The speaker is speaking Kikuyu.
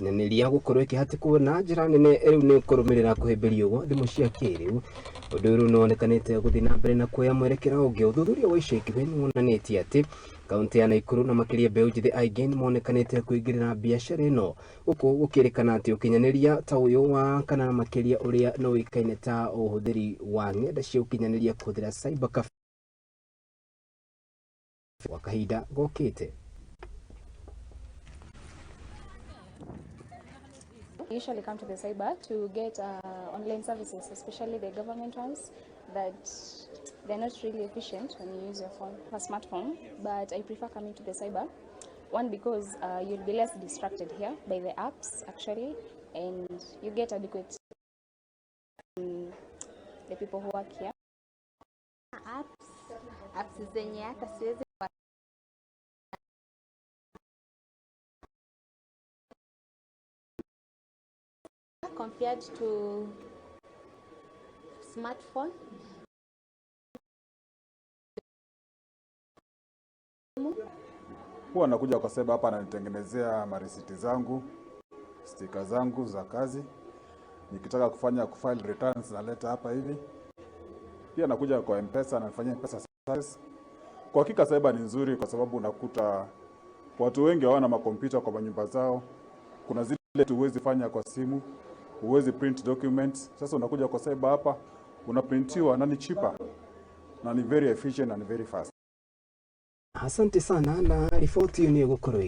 Ũkinyanĩria gũkorwo ĩkĩhatĩkwo na njĩra nene rĩu nĩ kũrũmĩrĩra kũhĩmbĩrio gwa thimũ cia kĩrĩu. Ũndũ ũyũ rĩu nĩwonekanĩte gũthiĩ na mbere na kuoya mwerekera ũngĩ. Ũthuthuria wa ica ikuhĩ nĩwonanĩtie atĩ kaunti ya Naikuru na makĩria mbeũ njĩthĩ aingĩ nĩmonekanĩte kũingĩrĩra biacara ĩno gũkũ gũkĩrĩkana atĩ ũkinyanĩria ta ũyũ wa kana makĩria ũrĩa no ũĩkaine ta ũhũthĩri wa ng'enda cia ũkinyanĩria kũhũthĩra cyber cafe gwa kahinda gokĩte. We usually come to the cyber to get online services, especially the government ones, that they're not really efficient when you use your phone, a smartphone. But I prefer coming to the cyber. One, because you'll be less distracted here by the apps, actually, and you get adequate the people who work here. Apps zenye hata siwezi compared to smartphone. Huwa nakuja kwa cyber hapa ananitengenezea marisiti zangu, stika zangu za kazi. Nikitaka kufanya kufile returns naleta hapa hivi. Pia nakuja kwa M-Pesa ananifanyia M-Pesa service. Kwa hakika cyber ni nzuri kwa sababu unakuta watu wengi hawana makompyuta kwa manyumba zao. Kuna zile huwezi fanya kwa simu, huwezi print documents. Sasa unakuja kwa cyber hapa unaprintiwa na ni cheaper na ni very efficient and very fast. Asante sana na riboti ĩyo nĩ ĩgũkorwo ĩgĩ